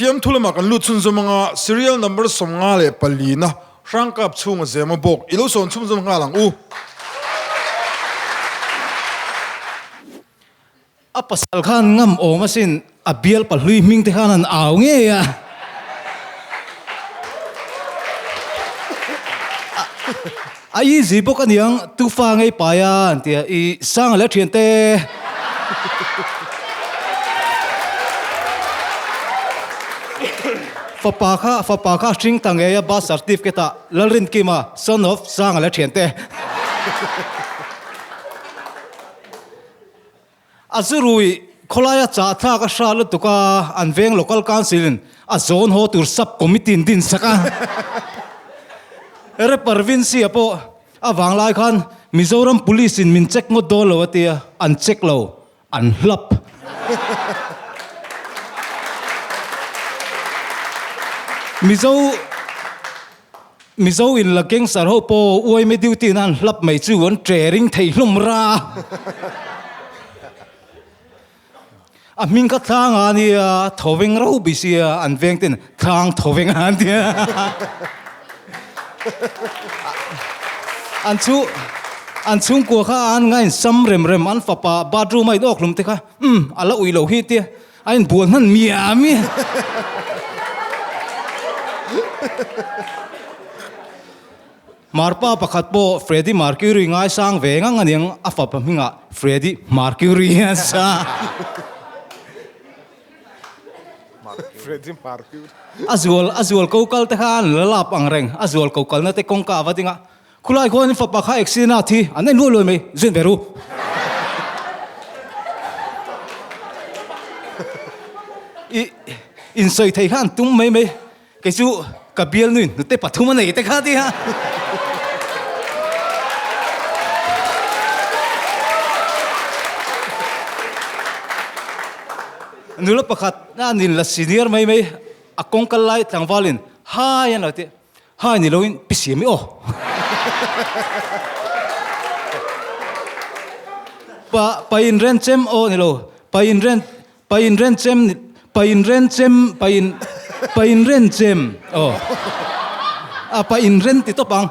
Fiamthu lamah kan lut chhunzawm anga serial number 54 na Hrangkap chhunga zema bawk i lo sawn chhunzawm nghal ang u. A pasal khan ngam awm asin a bial pahlui hming te khan an au ngei a. A easy bawk aniang tufa ngei pai a an ti a, i Sanga leh thiante. Fapa kha fapa kha hring ta ngei a birth certificate ah Lalrinkima son of Sanga leh thiante. A zurui khawlaia chah thlak a hra lutuk a, an veng Local Council in a zawn haw tur Sub Committee in din sak a. Rapper Vincy-a pawh a vang lai khan Mizoram Police in min check ngawt dawn lo a ti a, an check lo, an hlap. Mizo. Mizo in la gangster ho pawh uaime duty in an hlap mai chu an tre ring thei hlawm ra. A hming kha thlang a nia, thoveng ro bi sia an veng ten thlang thoveng a an tia. An chu an chhungkua kha an ngain sam rem rem an fapa bathroom a in awk hlum te kha umm a la ui lo hi tia. A inbual hman miah miah. Marpa pakhat pawh Freddie Mercury ngaisang ve ngang aniang a fapa hmingah Freddie Mercury a sa. Freddie Mercury. A zual a zual ko kal te kha an la lap ang reng a zual ko kalna te kawngka a va ding a Khulai khuan fapa kha accident a thi an en luai luai mai zin ve ru. I in sawi thei kha an tum mai mai kei chu ka bial nuin hnute pathum a nei te kha ti a. Nula pakhat a nin la senior mai mai a kawng kal lai tlangvalin hai an lo ti. Hai ni loin pi siam i aw. Pa pa in ren chem aw ni lo. Pa in ren pa in ren chem pa in ren chem pa in pa in ren chem aw. A pa in ren ti tawp ang.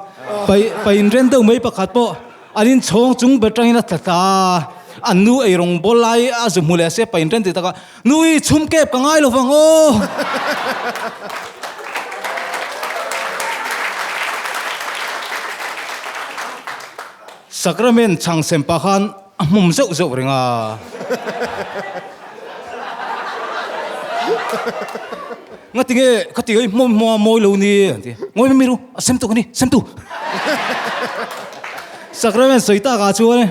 Pa pa in ren deuh mai pakhat pawh an in chhawng chung ber tangin a tla tla a. An nu ei rawng bawl lai a zu hmu leh se pa in ren ti taka Nui chhum kep ka ngai lo vang aw. Sacrament chhang sem pah khan a hmum zeuh zeuh reng a. Ngati nge khati ai hmawm hmawm a mawi lo ni an ti. Ngawi mai mai ru, a sem tu ka ni, sem tu. Sacrament sawi tak ah chuan e.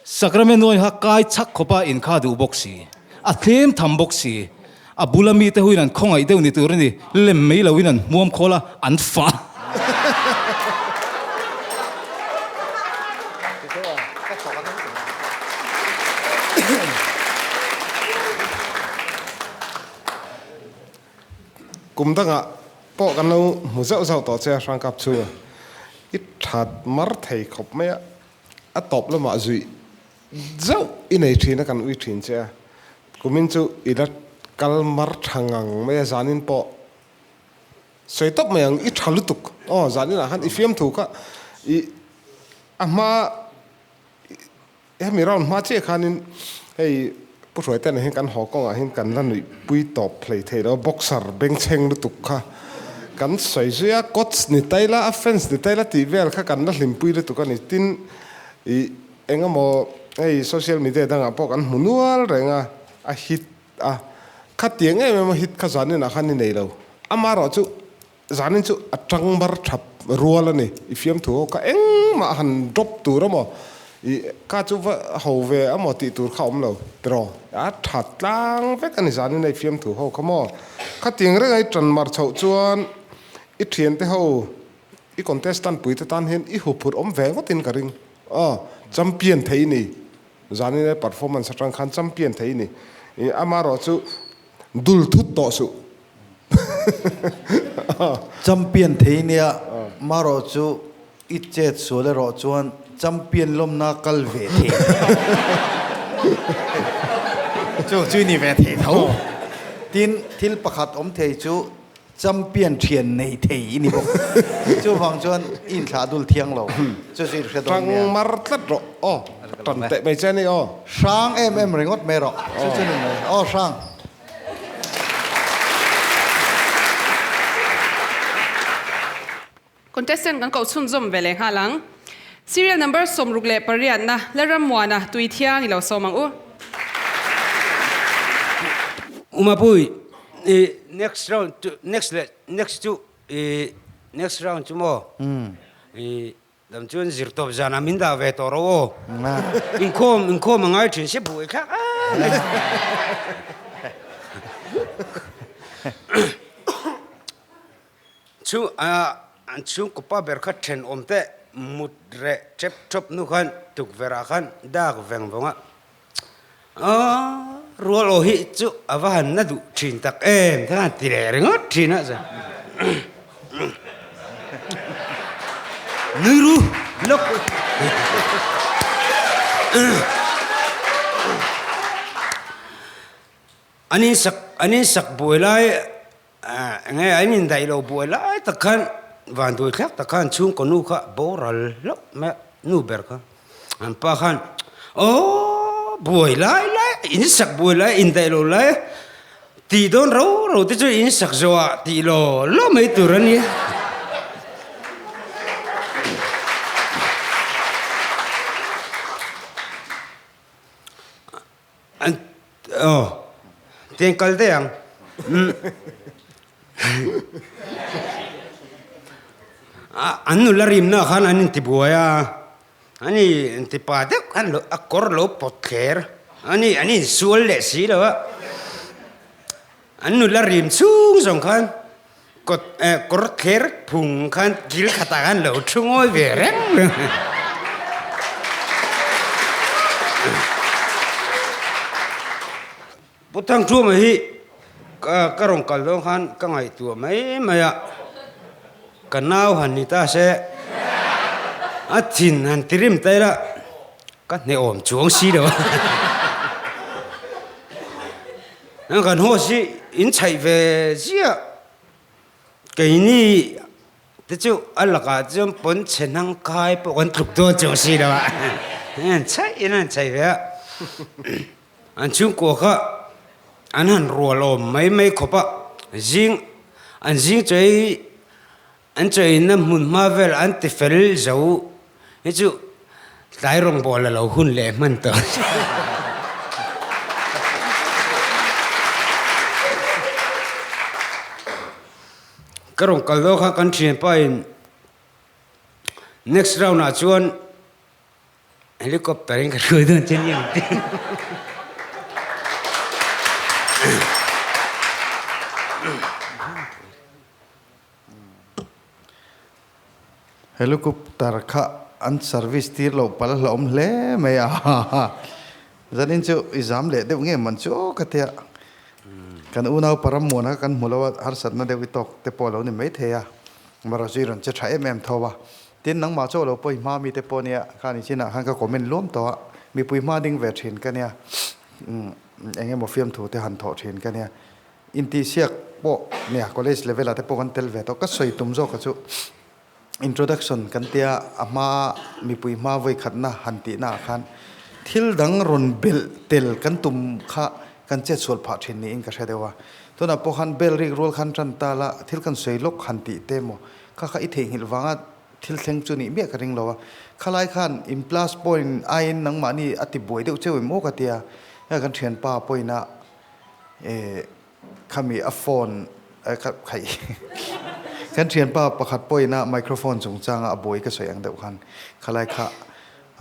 Sacrament nuai kha kai chak khawpa in kha duh bawk si, a thlem tham bawk si, a bula mite huin an khawngaih deuh ni tur a ni, lem mai loin an hmuam khawl a, an fah. Kum dangah pawh kan lo hmu zauh zauh tawh che a, Hrangkap chu i that mar thei khawp mai a. A tawp lamah zuih zauh i nei thin a kan ui thin che a, kumin chu i la kal mar tha ngang mai a, zanin pawh sawi tawp mai ang i tha lutuk aw, zaninah khan i fiamthu kha i a hma hemi round hma chiah khanin hei Pu Hruaitena hian kan haw kawngah hian kan la nuihpui tawp hlei thei lo, boxer bengchheng lutuk kha kan sawi zui a, coach ni ta ila, a fans ni ta ila tih vel kha kan la hlimpui lutuk a ni. Tin, ih eng emaw hei social media dangah pawh kan hmu nual reng a, a hit a, khatiang em em a hit kha zaninah khan i nei lo. Amaherawh chu Zanin chu a tang mar thap rual a ni. I fiamthu ho kha engmah han drop tur emaw, i ka chu va ho ve emaw tih tur kha awm lo tiraw. A tha tlang vek a ni zanin a i fiamthu ho kha maw. Khatiang reng a i tan mar chhoh chuan i thiante ho, i contestant pui te tan hian i huphurh awm ve ngawtin ka ring. Aw, champion thei i ni. Zanin a i performance atang khan champion thei i ni. I amaherawh chu dul thut tawh suh. Champion thei nia marawh chu i chet sual erawh chuan champion lawmna kal ve thei chu chu i ni ve thei tho. Tin, thil pakhat awm thei chu champion thian nei thei i ni bawk. Chuvang chuan i inthlah dul thiang lo. Chu chu i hre dawn nia. Hrang mar tlat rawh aw. Tan teh mai che a ni aw. Hrang em em ringawt mai rawh. Chu chu ni mai. Aw hrang. Contestant kan koh chhunzawm ve leh nghal ang. Serial number 68 na Lalrammuana tui thiang i lo sawm ang u. Umapui, i next round chu next leh next chu i next round chu maw i dam chuan zirtawp zanah min dah ve tawh ro aw. Inkhawm inkhawm a ngai thin se buai thlak a. Chu an chhungkaw pa ber kha thenawm te mut reh tep tawp hnu khan tukverh ah khan dak veng vawng a, Aw rual aw hi chu a va han na duh thin tak em te khan ti leh ringawt thin a chuan nui ru lawk. An insak an insak buai lai Enge an indaih lo buai lai tak khan vanduai thlak tak khan chhungkaw nu kha boral hlauh mai a, nu ber kha an pa khan aw buai lai lai in sak buai lai indaih lo lai tih dawn ro ro te chu in sak zawh ah tih law law mai tur a nia. An aw tiang kal daih ang. An nula rimna ah khan an intibuai a, an intipa deuh khan a kawr lo pawt thler a ni, an insual leh si lo a. An nula rim chhung zawng khan kawt kawr thler phung khan kil khatah khan lo thu ngawi ve reng reng. Pu Thangṭhuama hi ka rawn kal dawn khan ka ngaihtuah mai mai a, ka nau han ni ta se a thin han ti rim ta ila ka hnehawm chuang si lo a. Kan host hi in chhaih ve ziah keini te chu a lakah chuan pawn chhe hnang kai pawh kan tluk dawn chuang si lo a an chhaih in an chhaih ve a an chhungkua kha an han rual awm mai mai khawp a zing an zing chawi An chawinna hmun hma vel an ti fel zo hi chu tlai rawngbâwl a lo hun leh hman tawh. Ka rawn kal dawn kha kan thianpa in next round ah chuan Helicopter in ka hruai dawn che nia ti. Helicopter kha an service tir loh pal hlauhawm hle mai a. Zanin chu i zam leh deuh nge man chu aw ka tia. Kan unau Parammuana kha kan hmu lo a, harsatna deuh i tawk te pawh a lo ni maithei a. Marawzui rawn che tha em em tho a. Tin, nangmah chu a lo pawi hma mite pawh nia, khan i chinah khan ka comment luam tawh a, mipui hma ding ve thin ka nia, eng emaw fiamthu te han thawh thin ka nia, intihsiak pawh nia college level ah te pawh kan tel ve tawh, ka sawi tum zawk a chu introduction kan tia a hma mipui hma vawi khatna han tihna ah khan thil dang rawn belh tel kan tum kha kan chetsual phah thin niin ka hre deuh a, tunah pawh khan bell rik rual khan tan ta la thil kan sawi lawk han tih te maw Kha kha i theihnghilh vanga thil thleng chu nih miah ka ring lo a, khalai khan in plus point aiin nangmahni a ti buai deuh cheu em aw ka tia, hei kan thianpa pawhin a eh khami a phone eh kha khaih kan thianpa pakhat pawhin a microphone chungchanga a buai ka sawi ang deuh khan khalai kha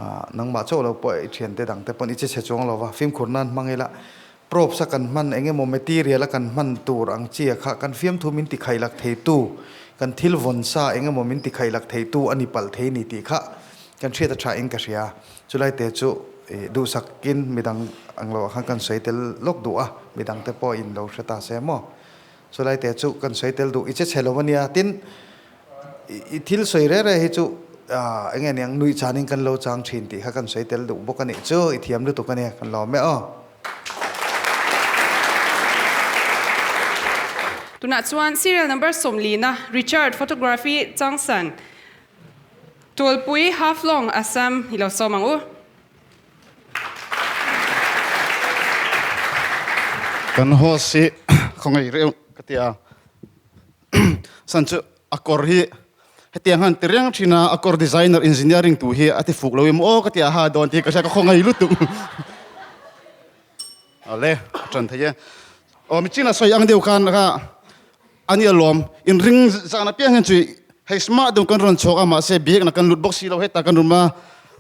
ah nangmah chauh lo pawh i thiante dangte pawn i che chhe chuang lo va, fimkhur nan hmang ila Props a kan hman eng emaw material a kan hman tur ang chi a kha kan fiamthu min ti khaih lak thei tu, kan thil vawn sa eng emaw min ti khaih lak thei tu a ni palh thei ni tih kha kan hriat a tha in ka hria. Chulai te chu duhsak in midang ang lo ah khan kan sawi tel lawk duh a, midang te pawh in lo hre ta se maw. Chulai te chu kan sawi tel duh i che chhe lo a nia. Tin, i thil sawi reh reh hi chu eng nge niang nuih chanin kan lo chang thin tih kha kan sawi tel duh bawk a nih chu i thiam lutuk a nia kan lawm e aw. Tunah chuan serial number sawmlina Richard Photography Changsan Tualpui Haflong Assam i lo sawm ang u. Kan host hi khawngaih reuh ka ti a, san chu a kawr hi hetiang han ti reng thin a, a kawr designer engineering tu hi a ti fuk lo emaw aw ka ti a ha dawn tih ka hria ka khawngaih lutuk. Awle a tan thei e. Aw michina sawi ang deuh khan kha a nia lawm inring zan apiang hian chu hei smart deuh kan rawn chhuak a mahse biakna kan lut bawk si lo heta kan rum a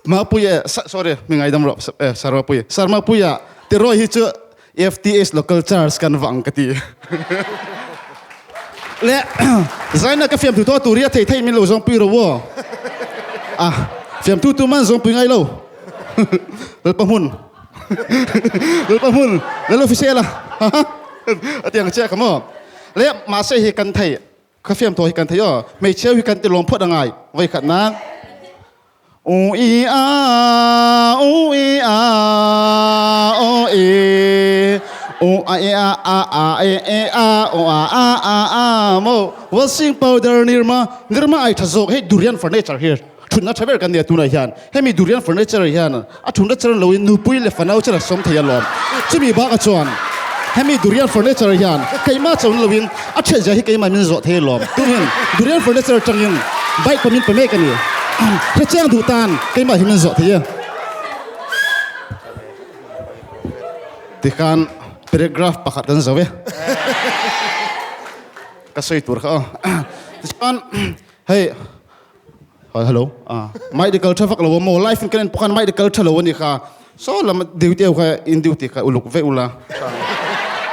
Mapuia sorry mi ngaidam rawh Sarmapuia Sarmapuia tirawi hi chu FTS local charge kan vang ka ti le zaina ka fiamthu tawh tur hi a thei thei min lo zawngpui rawh aw a fiamthu tu man zawngpui ngai lo Lalpa hmun Lalpa hmun Lal official a a tiang chiah ka maw le mahse hi kan thei ka fiam thaw hi kan thei aw hmeichhia hi kan ti lawm phawt angai voi khat na u i a u i a o e u a e a a a e e a o a a a a mo washing powder nirma nirma ai tha zawk hei durian furniture here Thutna tha ber kan nia tunah hian hemi durian furniture hian a thutna char loin nupui leh fanau char a sawm thei alawm. Chumi bakah chuan hemi durian furniture hian keimah chawn loin a chhiat zia hi keimah min zawh thei alawm. Tun hian durian furniture atangin bike pawh min pe mek a ni. Hrechiang duh tan keimah hi min zawh thei e. Tikhan paragraph pakhat kan zo e. Ka sawi tur kha aw. Tichuan hei. Hello medical tha vak lo maw life in kan en pawh khan medical tha lo ani kha saw lam duty ho kha in duty kha uluk vek ula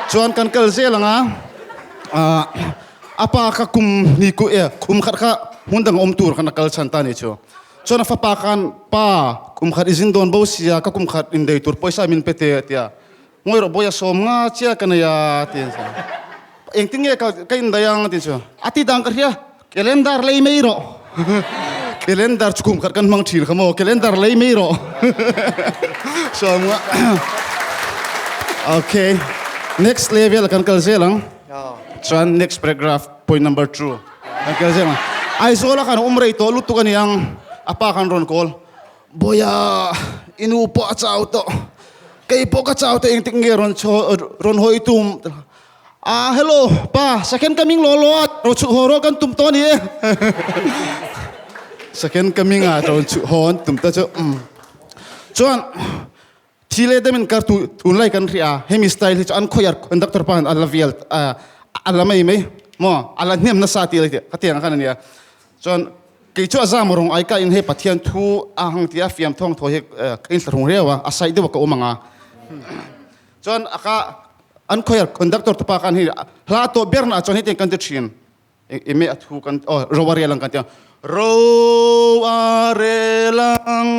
chuan kan kal zel anga a pa kha kum ni ku e kum khat kha hmun dang awm tur khan a kal chhan ta ni chu chuan a fapa khan pa kum khat i zin dawn bo sia ka kum khat in dei tur pawisa min pe te tia Ngawi rawh bawi a sawm nga chiah ka nei a ti an sawi. Engtin nge ka ka indaih ang a ti chu. A ti dang ka hria, calendar lei mai rawh. Calendar chu kum khat kan hmang thin kha maw, calendar lei mai rawh. Sawm nga. Okay, next level kan kal zel ang. Chuan next paragraph point number 2. Kan kal zel ang. Aizawl a kan awm rei tawh lutuk a ni ang, a pa khan rawn call. Bawiha, i nu pawh a chau tawh. Kei pawh ka chau tawh engtik nge rawn chho rawn hawi tum. Ah hello pa second coming law law a rawn chhuk haw rawh kan tum tawh a ni e. Second coming a rawn chhuk haw an tum ta chu. Chuan thi leh dem in kar tu tunlai kan hria hemi style hi chu an khawih a conductor pa hian a la vial a la mai mai maw a la hnem nasa tih khatiang khan a nia. Chuan kei chu a zam rawng ai ka in hei Pathian thu a hang tia fiam thawng thaw hi ka in thlahrung riau a, a saih deuh a ka awm ang a. Chuan a ka an khawi a conductor tupa khan hei hla tawh ber na ah chuan hetiang kan ti thin ime a thu kan aw ro a rel ang kan ti a ro a rel ang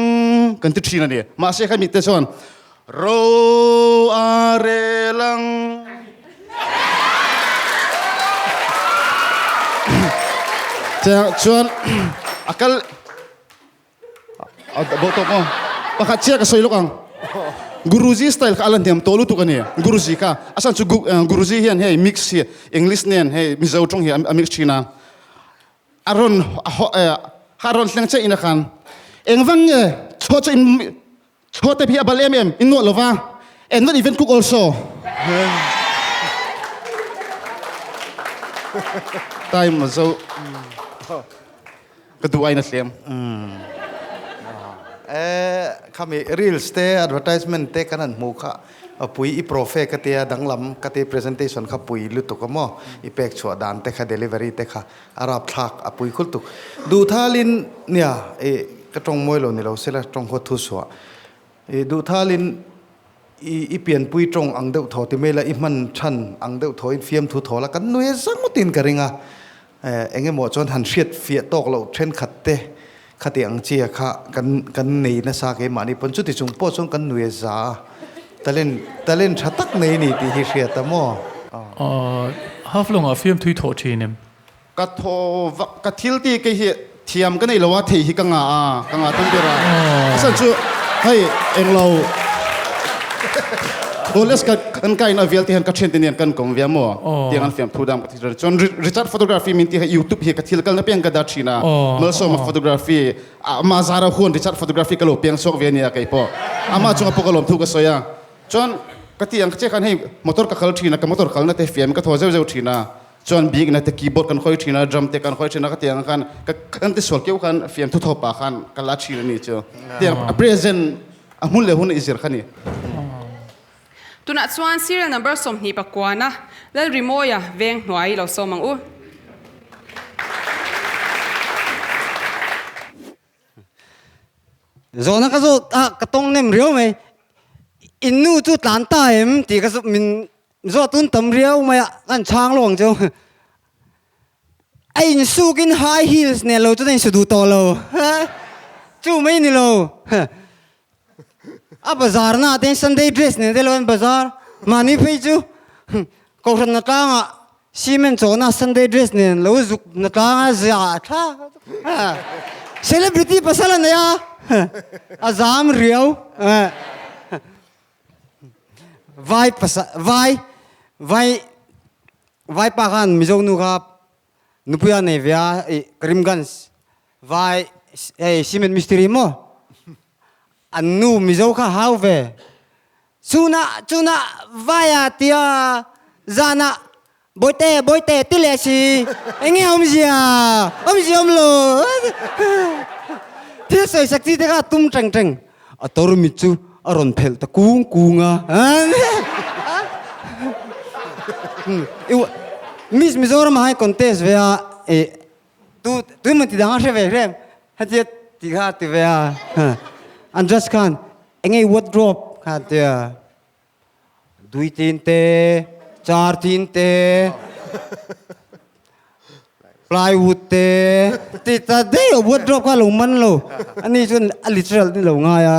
kan ti thin a ni. Mahse kha mite chuan Ro a rel ang. Chuan a kal a bo tawp maw? Pakhat chiah ka sawi lawk ang. Guruji style kha a la hniam tawh lutuk a ni. Guruji kha a chhan chu Guruji hian hei mix hi English nen hei Mizo tawng hi a mix thin a. A rawn a rawn thleng chiah in a khan engvang nge chhuah chu in Chhuat te hi a bal em em in nuah lova and not even cook also. Time a zo ka duh ain a hlem. Eh khami reels te advertisement te kan han hmuh kha a pui i profe ka tia danglam ka ti presentation kha pui lutuk a maw i pek chhuah dan te kha delivery te kha a rapthlak a pui khul tuk. Duhthalin nia i ka tawng mawi lo ni lo sela tawng huat thu suah. I duhthalin i i pianpui tawng ang deuh thaw ti mai la i hman than ang deuh thaw in fiam thu thaw la kan nui zangawtin ka ring a. Eng emaw chuan han hriat fiah tawk loh thenkhat te khati ang chia kha kan kan nei nasa keimahni pawn chuti chung pawh chuan kan nui za a. Talent talent tha tak nei ni tih hi hriat a maw? Half lawngah fiam thui thawh thin em? Ka thaw vak ka thil ti kei hi thiam ka nei lo a thei hi ka ngah a ka ngah tam ber a a chhan chu hei englo College ka kan kai na vial te hian ka thian te nen kan kawm ve maw tiang an fiamthu dang ka thi thin. Chuan Richard photography min ti kha YouTube hi ka thil kal na piang ka dah thin a. Malsawma photography ama zara huan Richard photography ka lo piang chhuak ve ania kei pawh. Ama chunga pawh ka lawmthu ka sawi a. Chuan ka ti ang che khan hei motor ka kal thin a ka motor kalna te fiam ka thaw zeuh zeuh thin a. Chuan bikna te keyboard kan hawi thin a, drum te kan hawi thin a, ka tiang khan ka kan ti sual keuh khan fiamthu thaw pah khan ka la thin a ni chu. Tiang a present a hmun leh hun i zir kha ni. Tunah chuan serial number 20 pakuana Lalrimawia veng hnuai lo sawm ang u. Zawhna ka zawt a, ka tawng nem riau mai. In nu chu tlan ta em tih ka zawt min zawt tun tam riau mai a, kan chhang lo ang chu. A insukin high heels nen lo chuan a insu duh tawh lo. Chu mai ni lo. A bazar na te Sunday dress nen te lo an bazar. Mahni phei chu kohhran na tlangah cement chawhna Sunday dress nen lo zuk na tlanga zia tha. Celebrity pasal a nei a, a zam riau. Vai pasal vai vai vai pa khan Mizo nu kha Nupui a nei ve a i Karimganj vai hei cement mistiri maw an nu Mizo kha hau ve chhunah chhunah vaia tia zanah bawihte bawihte ti leh si enge awmzia awmzia awm lo thil sawi sak chi te kha tum teng teng a tarmit chu a rawn phelh ta kung kung a Miss Mizoram ah hian contest ve a ih tu tuemaw ti dang a hre ve hrem hetia ti kha a ti ve a an dress khan eng nge wardrobe kha an ti a. Dui tin te, char tin te, plywood te, ti ta daih a wardrobe kha a lo man lo. Ani chuan a literal ni lo ngai a.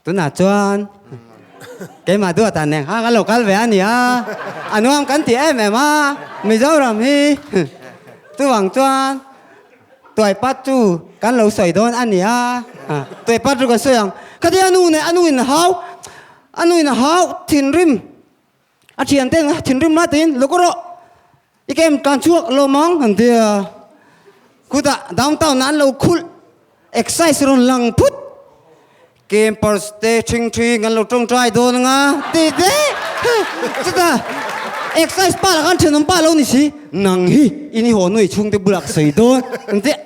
Tunah chuan keimah duatah nen kha kan lo kal ve a ni a, a nuam kan ti em em a, Mizoram hi chuvang chuan tuaipat chu kan lo sawi dawn a ni a, tuaipat chu kan sawi ang, khatia a nu nen a nu in a hau, a nu in a hau thinrim. A thian te thinrim lai tiin lo ka rawh i kem tlan chhuak lo mang an ti a, khutah downtown ah an lo khulh exercise rawn lang phut campers te thing thing an lo tawngtai dawn anga ti te chutah exercise pa lah khan thenawm pa lo ni si nang hi in i haw nuai chhungte bulah ka sawi dawn an ti a,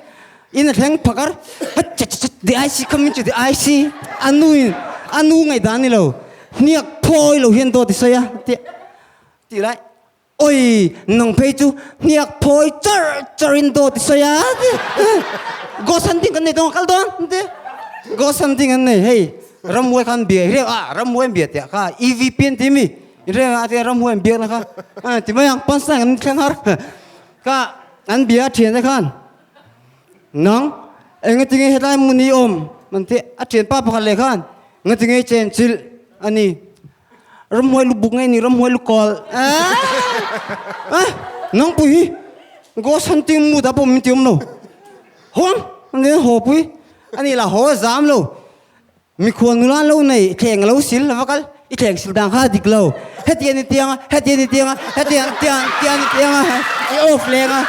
in a thleng phakar chat the IC coming to the IC a nu in a nu ngaihdan ni lo. Hniak phawi lo hian dawt i sawi a ti tih lai oi nang phei chu hniak phawi char char in dawt i sawi a ti ghost hunting kan nei dawn a kal dawn an ti ghost hunting an nei hei ramhuai khan bia i reng a ramhuai an bia tih ah kha EVP an ti mi i reng a tia ramhuai an biakna kha ti mai ang punchline an thleng har kha an bia a thian te khan Nang, engatinge hetlai hmun hi awm? an ti. A thianpa pakhat leh khan, Ngatinge chen chilh a ni. Ramhuai lu buk nge ni, ramhuai lu kawl. Eh, nangpui hi ghost hunting mood ah pawh min ti awm lo. Haw ang, an ti a, haw pui. A ni lah haw a zam lo. Mikhual nula an lo nei, thleng a lo sil a va kal, i thleng sil dan kha a dik lo. Heti a ni tiang a, heti a ni tiang a, heti a tiang tiang a ni tiang a, i off leng a,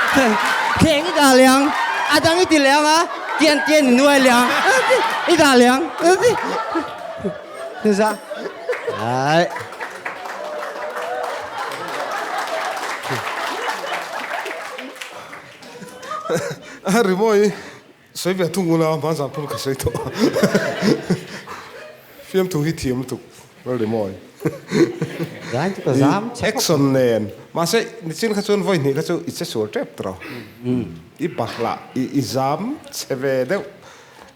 thleng i dah leh ang, a dang i ti leh ang a, tian tian i nuai leh ang, i dah leh ang, Chuza ai. A rimawi. Sawi ve thung ula hma zan phun ka sawi tawh. Fiamthu hi thiam lutuk Lalrimawi. Zan chu ka zam chhe khawp. Action nen. Mahse nichin kha chuan vawi hnih kha chu i che sual tep tawh. I bahlah i zam chhe ve deuh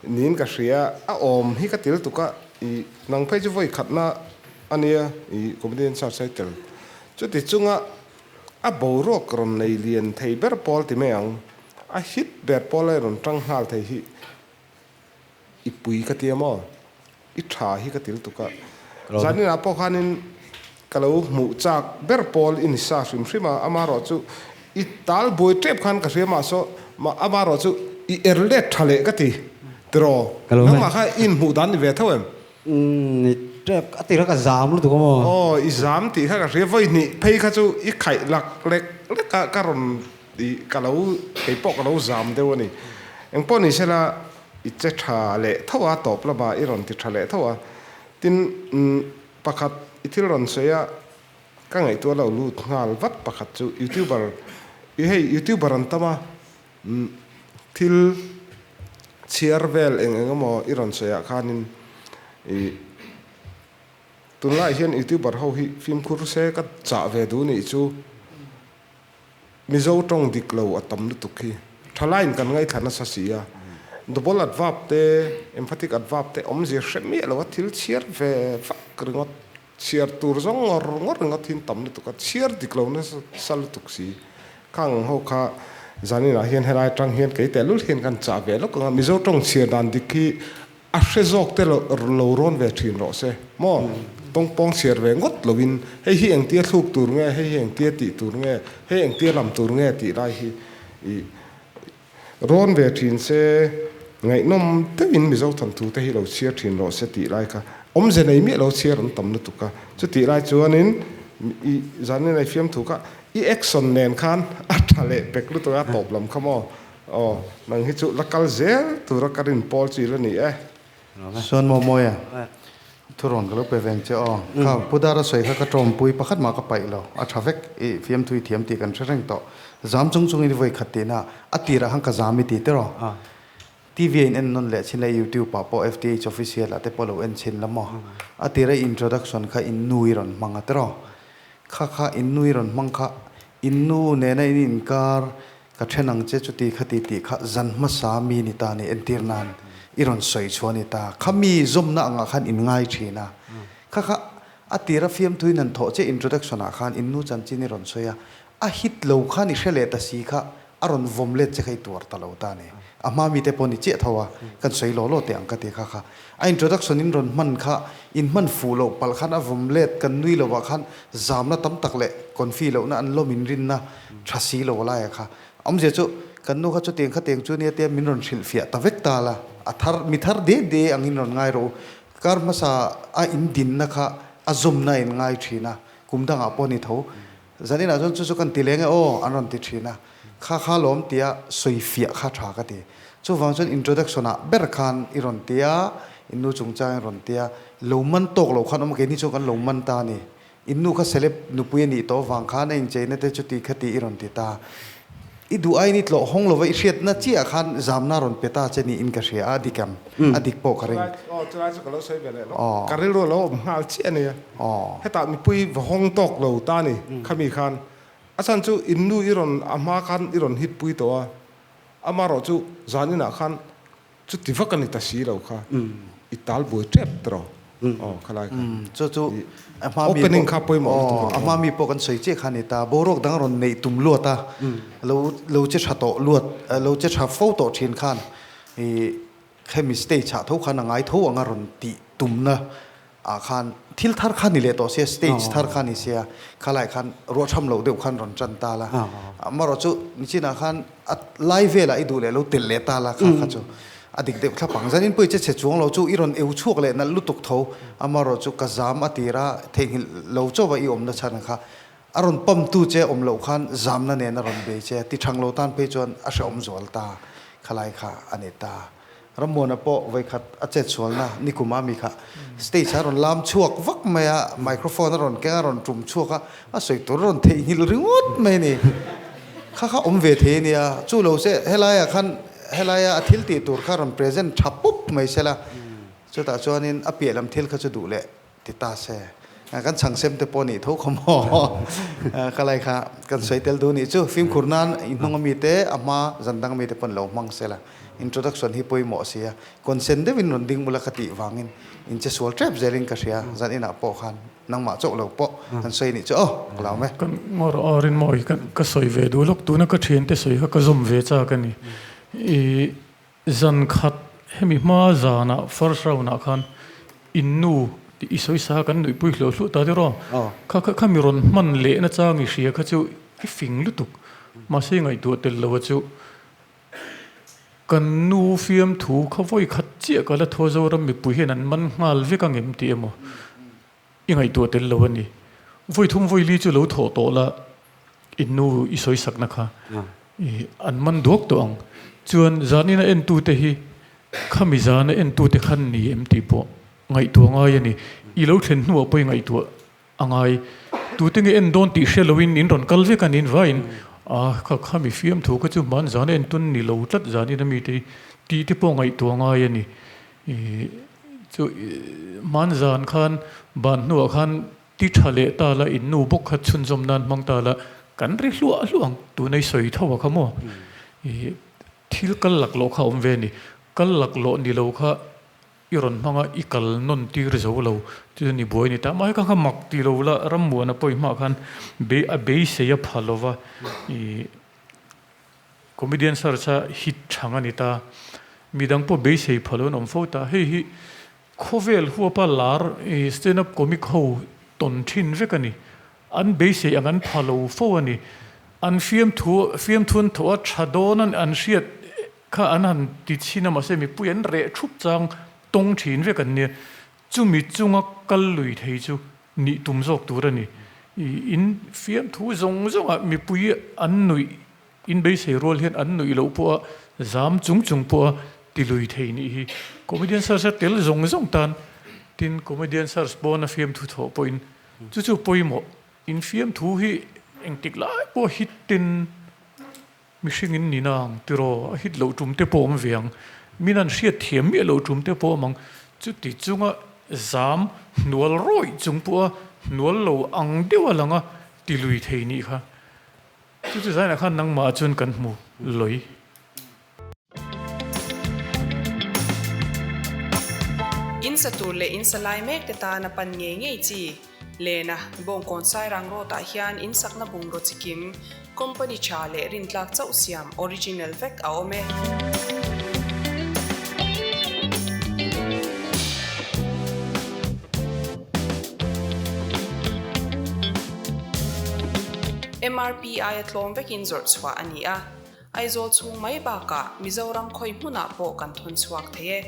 niin ka hria. A awm hi ka ti lutuk a i nang phei chu vawi khatna ania i comedian search a i tel. Chuti chunga a boruak rawn nei lian thei ber pawl ti mai ang. A hit ber pawl a rawn tang nghal thei hi i pui ka tia maw? I tha hi ka ti lutuk a. Zaninah pawh khanin ka lo hmuh chak ber pawl i ni sa hrim hrim a, amaherawh chu i tal buai tep khan ka hria mahsaw amaherawh chu i er let tha leh ka ti. Tiraw? Nangmah kha i inhmuh dan ni ve tho em? Ni tep, a tira ka zam lutuk a maw? Aw, i zam tih kha ka hria, vawi hnih phei kha chu i khaih lak lek lek a, ka rawn i ka lo, kei pawh ka lo zam deuh a ni. Engpawh ni sela i che tha leh tho a, tawp lama i rawn ti tha leh tho a. Tin, pakhat i thil rawn sawi a, ka ngaihtuah lo lut nghal vat pakhat chu youtuber, i hei youtuber an tam a, Thil chhiar vel eng eng emaw i rawn sawi ah khanin ih tunlaiah hian youtuber ho hi fimkhur se ka chah ve duh nih chu Mizo tawng dik lo a tam lutuk hi thalaiin kan ngaithla nasa si a, double adverb te emphatic adverb te awmzia hre miah lo a thil chhiar ve vak ringawt Chhiar tur zawng ngawr ngawr ringawt hi tam lutuk a, chhiar dik lo nasa lutuk si. Khang ho kha zaninah hian helai atang hian kei tehlul hian kan chah ve lawk ang a, Mizo tawng chhiar dan dik hi a hre zawk te lo rawn ve thin rawh se maw? Tawngpawng chhiar ve ngawt loin hei hi engtia thluk tur nge, hei hi engtia tih tur nge, hei engtia lam tur nge tih lai hi i Rawn ve thin se, ngaihnawm deuhin Mizo thawnthu te hi lo chhiar thin rawh se tih lai kha awmze nei miah lo chhiar an tam lutuk a. Chutih lai chuanin i zanin a i fiamthu kha i action nen khan a tha leh pek lutuk a, tawp lam kha maw? Aw, nang hi chu la kal zel tura ka rin pawl chu i la ni e. Chuan maw Mawia, thurawn ka lo pe veng che aw. Kha Pu Dara sawi kha ka tawmpui pakhat mah ka paih lo, a tha vek i fiamthu i thiam tih kan hre reng tawh. Zam chung chungin i vawi khat tihna a tirah khan ka zam i ti tiraw. TV a in en nawn leh chin la YouTube ah pawh FTH official ah te pawh lo en chin la maw. A tira i introduction kha in nu i rawn hmang a tiraw. Kha kha in nu i rawn hmang kha in nu nena in inkar Ka then ang che chuti khati tih kha zan hmasa mi ni ta ni entir nan i rawn sawi chhuah ni ta. Kha mi zawmna angah khan in ngai thin a. Kha kha a tira fiamthu in han thawh che introduction ah khan in nu chanchin i rawn sawi a. A hit lo khan i hre leh ta si kha a rawn vawm let che kha i tuar ta lo ta ni. A hma mite pawh ni chiah tho a, kan sawi law law teh ang ka ti kha kha. A introduction in rawn hman kha in hman fuh loh palh khan a vawm let kan nui lovah khan zamna tam tak leh confi lohna an lawm in rinna tha si lo laia kha awmzia chu kan nu kha chutiang khatiang chu nia tia min rawn hrilhfiah ta vek ta la, a thar mi thar de de angin rawn ngai rawh u. Kar hmasa a in dinna kha a zawmna in ngai thin a, kum dangah pawh ni tho. Zaninah chuan chu chu kan ti leng e aw an rawn ti thin a, kha kha lawm tia sawifiah kha tha ka ti. Chuvang chuan introduction ah ber khan i rawn tia, in nu chungchang i rawn tia, lo man tawk lo khan awm a, keini chuan kan lo man ta a ni. In nu kha celeb nupui a nih tawh vang khan a incheina te chuti khati i rawn ti ta. I duh aiin i tlawh hawng lova i hriatna chiah khan zamna rawn pe ta che niin ka hria a, a dik em? A dik pawh ka ring. Aw, chulai chu ka lo sawi ve leh lawk. Ka rilru a lo awm nghal chiah a nia. Hetah mipui va hawng tawk lo ta ni khami khan. A chhan chu in nu i rawn a hma khan i rawn hit pui tawh a, amarawh chu zan inah khan Chuti vak a ni ta si lo kha, i tal buai tep tawh aw khalai kha. Chu chu a hma mi Opening kha pawimawh lutuk a ni. A hma mi pawh kan sawi chiah kha a ni ta. Boruak dang rawn neih tum luat a, lo lo che tha tawh luat, lo che tha fo tawh thin khan i hemi stage ah tho khan a ngai tho anga rawn tih tumna ah khan thil thar kha ni leh tawh sia, stage thar kha ni sia, khalai khan ruahtham loh deuh khan rawn tan ta la. Amarawh chu nichinah khan a lai velah i duh leh lo telh leh ta la kha kha chu a dik deuh thlap ang. Zanin pawh i che chhe chuang lo chu i rawn eu chhuak leh nalh lutuk tho. Amarawh chu ka zam a tir a, theihnghilh lo chauh a i awmna chhan kha a rawn pump tu che awm loh khan zamna nen a rawn bei che a, ti thang lo tan phei chuan a hrehawm zual ta khalai kha a ni ta. Rammuana pawh vawikhat a chet sualna nikum a mi kha stage a rawn lam chhuak vak mai a, microphone a rawn keng a rawn tum chhuak a, a sawi tur a rawn theihnghilh ringawt mai a ni. Kha kha awm ve thei a nia, chu lo se helaiah khan helaia a thil tih tur kha rawn present tha pup mai sela, chutah chuanin a piah lam thil kha chu duh leh Ti ta se. Kan chhang sem te pawh nih tho kha maw? Ka lai kha kan sawi tel duh nih chu. Fimkhur nan i hnung ami te a hma zan dang ami te pawn lo hmang se la. Introduction hi pawimawh si a. Consent deuhin rawn ding ula ka tih vangin in che sual tep zelin ka hria. Zan inah pawh khan nangmah chauh lo pawh kan sawi nih chu aw ka lo awm e. Kan ngawr aw Rinmawi ka sawi ve duh lawk tuna ka thiante sawi kha ka zawm ve chak a ni. I Zan khat hemi hma zanah first round ah khan in nu tih i sawi sa kan nuihpui hluah hluah ta tiraw? Kha kha kha mi rawn hman leh na chang i hria kha chu i fing lutuk. Mahse i ngaihtuah tel lo a chu kan nu fiamthu kha vawi khat. chiah ka la thaw Zoram mipui hian an man nghal vek ang em tih emaw i ngaihtuah tel lo a ni. Vawi thum vawi li chu lo thawh tawh la in nu i sawi sakna kha i an man duak tawh ang. Chuan zanina entute hi khami zana entute khan ni em tih pawh ngaihtuah ngai a ni. I lo thlen hnuah pawh i ngaihtuah A ngai. Tute nge en dawn tih hre loin in rawn kal vek a niin vaiin a kha kha mi fiamthu kha chu hman zan a en tun ni lo tlat zanin a mite hi tih te pawh ngaihtuah ngai a ni. Ih chu hman zan khan ban hnuah khan ti tha leh ta la in nu bawk kha chhunzawm nan hmang ta la kan ri hluah hluah ang tuna i sawi tho a kha maw. Ih thil kal laklawh kha a awm ve a ni. Kal laklawh ni lo kha I rawn hmang a, i kal nawn tir zo lo chu ni buai ni ta. Mahse kha kha mak ti lo la, Rammuana pawh i hmaah khan bei a beisei a pha lo va, i comedian search a hit chhang a ni ta. Midang pawh beisei pha lo an awm fo ta. Hei hi khawvel huapa lar i stand up comic ho tawn thin vek a ni. An beisei ang an pha lo fo a ni. An fiamthu fiamthu an thawh a tha dawn a an hriat Kha an han ti chhin a, mahse mipui an reh thup chang tawng thin vek an nia. Chumi chunga kal lui thei chu nih tum zawk tur a ni. In fiamthu zawng zawngah mipui an nuih, in beisei rual hian an nuih loh pawha zam chung chung pawha ti lui thei nih hi. Comedian search a tel zawng zawng tan tin comedian search pawna fiamthu thawh pawhin chu chu pawimawh. In fiamthu hi engtik lai pawh hit tin Mihring in ni nang tiraw a hit loh tum te pawh awm ve ang, min an hriat thiam miah loh tum te pawh awm ang, chuti chunga zam hnual rawih chung pawha hnual lo ang deuh a lang a ti lui thei nih kha. Chu chu zainah khan nangmah chuan kan hmu lawi. In sa tur leh in sa lai mek te tan a pan ngei ngei chi. Lena, Bawngkawn Sairang Road ah hian in sakna bungraw chikim, company tha leh rintlak chauh siam original vek a awm e. MRP aia tlawm vekin zawrh chhuah a ni a. Aizawl chhung mai bakah Mizoram khawi hmunah pawh kan thawn chhuak thei e.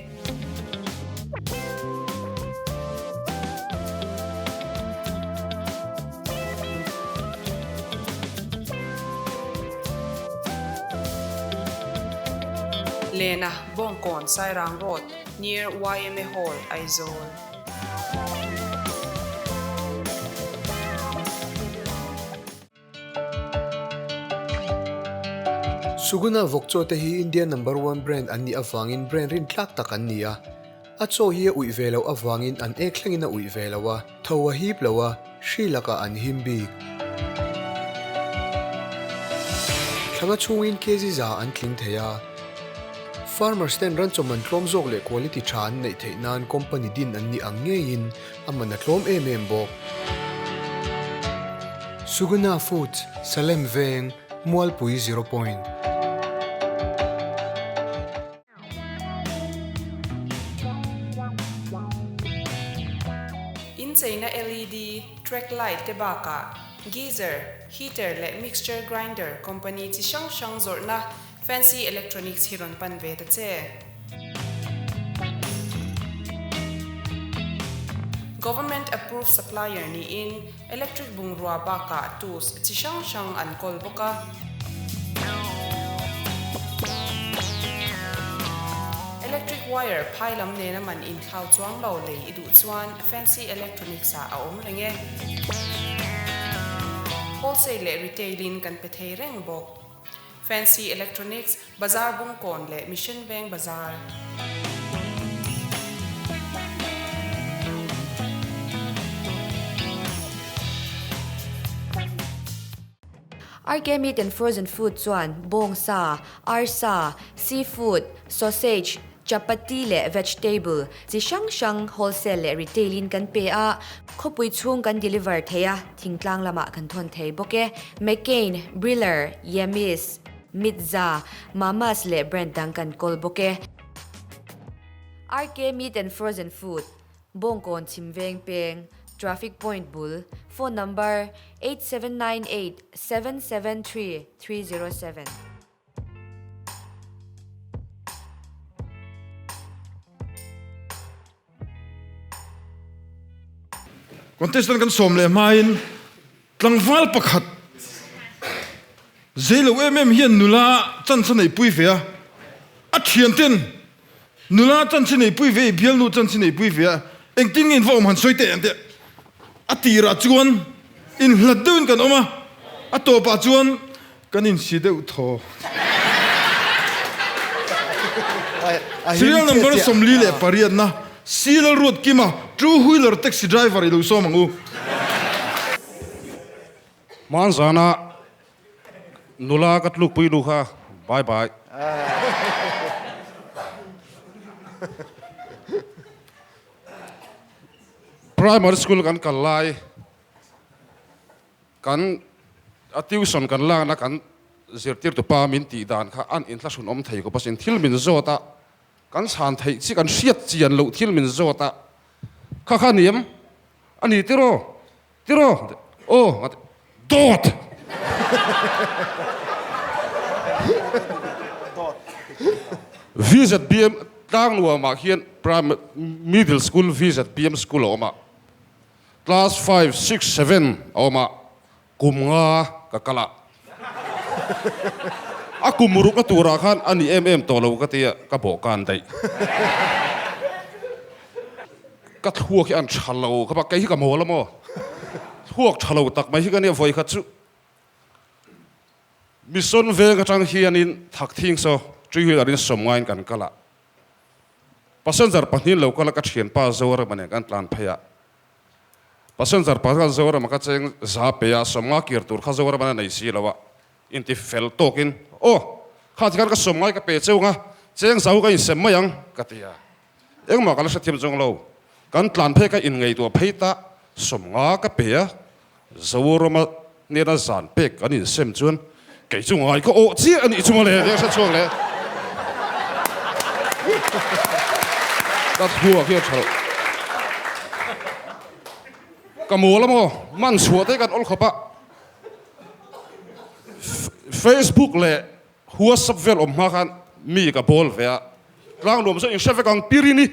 Lena, Bawngkawn, Sairang Road, near yma Hall, Aizawl. Suguna vawk chaw te hi India number one brand an nih avangin brand rintlak tak an ni a. A chaw hi a uih ve loh avangin an ek thlengin a uih ve lo a, tho a hip lo a, hri lakah an him bik. Thlanga chhungin kg za an tling thei a. Farmers ten ran chaw man tlawm zawk leh quality tha an neih theih nan company din an nih ang ngeiin A man a tlawm em em bawk. Suguna Foods, Salem Veng, Mualpui Zero Point. Incheina LED, track light te bakah geyser, heater leh mixture grinder company chi hrang hrang zawrhna Fancy Electronics hi rawn pan ve ta che. Government approved supplier niin electric bungrua bakah tools chi hrang hrang an kawl bawk a. Electric wire phai lam nena man inthlau chuang lo lei i duh chuan Fancy Electronics ah a awm reng e. Wholesale leh retail in kan pe thei reng bawk. Fancy Electronics, Bazar Bungkawn leh Mission Veng Bazar. RK Meat and Frozen Food chuan bawngsa, arsa, seafood, sausage, Chapati leh vegetable chi hrang hrang wholesale leh retail in kan pe a, khawpui chhung kan deliver thei a, thingtlang lamah kan thawn thei bawk e. McCain, Briller, Yemis, Mitza, Mama's leh brand dang kan kawl bawk e. RK Meat and Frozen Food, Bawngkawn Chhimveng Peng, Traffic Point bul, Phone number, 8798 773 307. Contestant kan sawm leh hmain tlangval pakhat zei lo em em hian nula chance a neihpui ve a, a thianten nula chance i neihpui ve i bialnu chance i neihpui ve a, engtin nge in va awm han sawi teh ang teh. A tirah chuan inhlat deuhin kan awm a, a tawpah chuan Kan insi deuh thaw. Serial number 48 na C Lalruatkima, two wheeler taxi driver i lo sawm ang u. Hmanzana nula ka tlukpui nu kha bye bye. Primary school kan kal lai. Kan a tuition kan lakna kan zirtirtu pa min tih dan kha an inthlahrun awm thei khawp asin. Thil min zawt a, kan chhan theih chi kan hriat chian loh thil min zawt a, kha kha ni em? A ni tiraw? Tiraw? Aw a ti. Dawt! VZBM Tlangnuamah hian Primary Middle School VZBM School a awm a. Class five, six, seven a awm a, kum nga ka kal a. A kum rukna turah khan a ni em em tawh lo ka ti a, ka bawhkan daih. Ka thluak hi an tha lo kha bak, kei hi ka mawl a maw? Thluak tha lo tak mai hi ka nia vawi khat chu. Mission veng atang hianin Thakthing saw three wheeler in sawm ngaiin kan kal a. Passenger pahnih lo kal a ka thianpa Zorama nen kan tlan phei a. Passenger pa khan Zorama ka cheng za pe a, sawmnga kir tur kha Zorama a nei si lo a, inti fel tawkin, Aw, kha tikhan ka sawmngai ka pe cheu nga, cheng zau ka insem mai ang, ka ti a. Engmah ka la hrethiam zawng lo. Kan tlan phei ka inngaihtuah phei ta, sawmnga ka pe a, Zorama hnena zan pek kan insem chuan kei chu ngai ka awh chiah a nih chu mawle tia hre chhuak leh ka thluak hi a tha loh. Ka mawl a maw? Man chhuah te kan awl khawp a, Facebook leh WhatsApp vel awm hma khan mi ka bawl ve a, tlangnuam chu inhre vek ang pirini.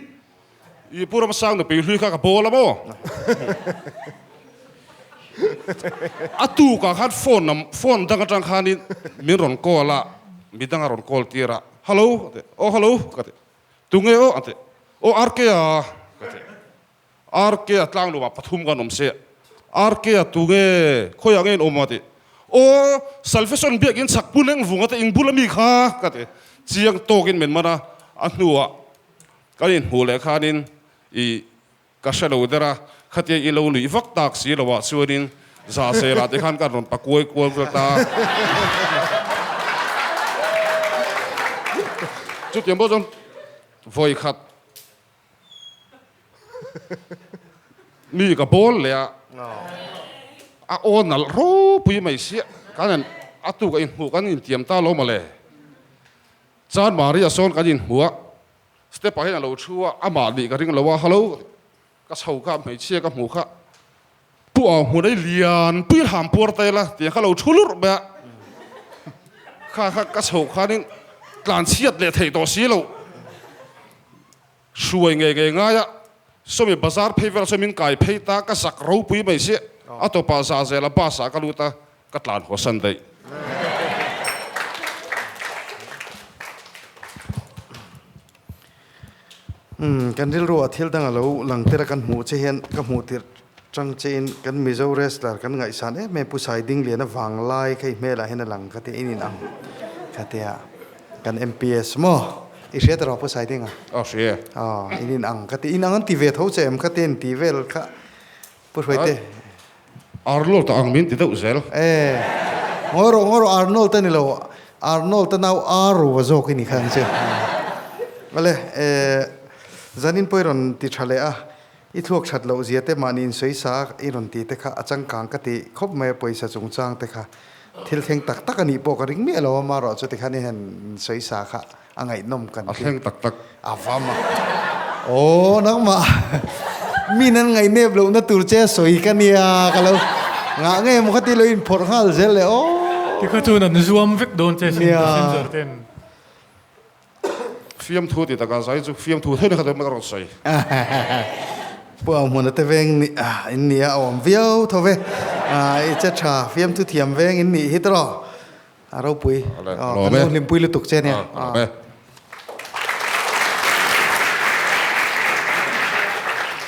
I Pu Ramsang nupui hlui kha ka bawl a maw? A tukah khan phone nam phone dang atang khanin min rawn call a, midang a rawn call tir a, Hello a ti, Aw hello ka ti, Tunge aw a ti, Aw RK a ka ti, RK a tlanglumah pathum kan awm se, RK a tunge khawiah nge in awm a ti, Aw Salvation biakin chhak pu Lengvunga te inbul ami kha ka ti, chiang tawkin min man a, a hnuah Kan inhmuh leh khanin i ka hre lo der a, khatia i lo nuih vak tak si lo ah chuanin za sela te khan kan rawn pa kuai kual vel ta a. Chutiang pawh chuan vawi khat mi ka bawl leh a, a aw nalh ropui mai sia, kan a tuk a inhmuh kan intiam ta lo mawle. Chan Maria sawn kan inhmu a, step ah hian a lo thu a, amah nih ka ring lo a, Hello, ka chho kha hmeichhia ka hmu kha, pu au hmun ei lian pui hlam puar ta ila tiang kha lo thu lurh mai a, kha kha ka chho khanin tlan chhiat leh theih tawh si lo, hruai ngei ngei ngai a, sawmi bazar phei velah sawn min kai phei ta, ka zak ropui mai si, a tawpah zah zel a bus ah ka lut a, Ka tlan haw san daih. Umm kan rilru ah thil dang a lo lang tir a kan hmuh che hian ka hmuh tirh tang che in kan Mizo wrestler kan ngaihsan em em Pu Sai Dingliana vanglai kha i hmel ah hian a lang ka ti in in ang ka tia kan MPS maw i hria ta rawh Pu Sai Dinga? Aw hria. Aw in in ang ka ti in ang an ti ve tho che em kha te in ti vel kha Pu Hruaite. Arnold a ang min ti deuh zel. E, ngawi rawh, ngawi rawh, Arnold a ni lo, Arnold a nau Arrow a zawk i ni kha ang che. Awle, e, zanin pawh i rawn ti tha leh a, i thluak that loh zia te mahni insawi sa i rawn ti te kha a changkang ka ti khawp mai a, pawisa chungchang te kha thil thleng tak tak a nih pawh ka ring miah lo a, amaherawh chu tikhan i han insawi sa kha A ngaihnawm kan ti. A thleng tak tak. A va mak. Aw nangmah min an ngaihnep lohna tur che sawi ka nia ka lo ngah nge maw khati lo inphawrh nghal zel le aw. Tikha chuan an zuam vek dawn che sin passenger ten. Fiamthu ti takah zai chu fiamthu theih na kha ka rawn sawi. Pu Auhmuna te veng nih in nia a awm viau tho ve. I che tha fiamthu thiam veng in nih hi tawh. A ropui. Kan lo hlimpui lutuk che nia.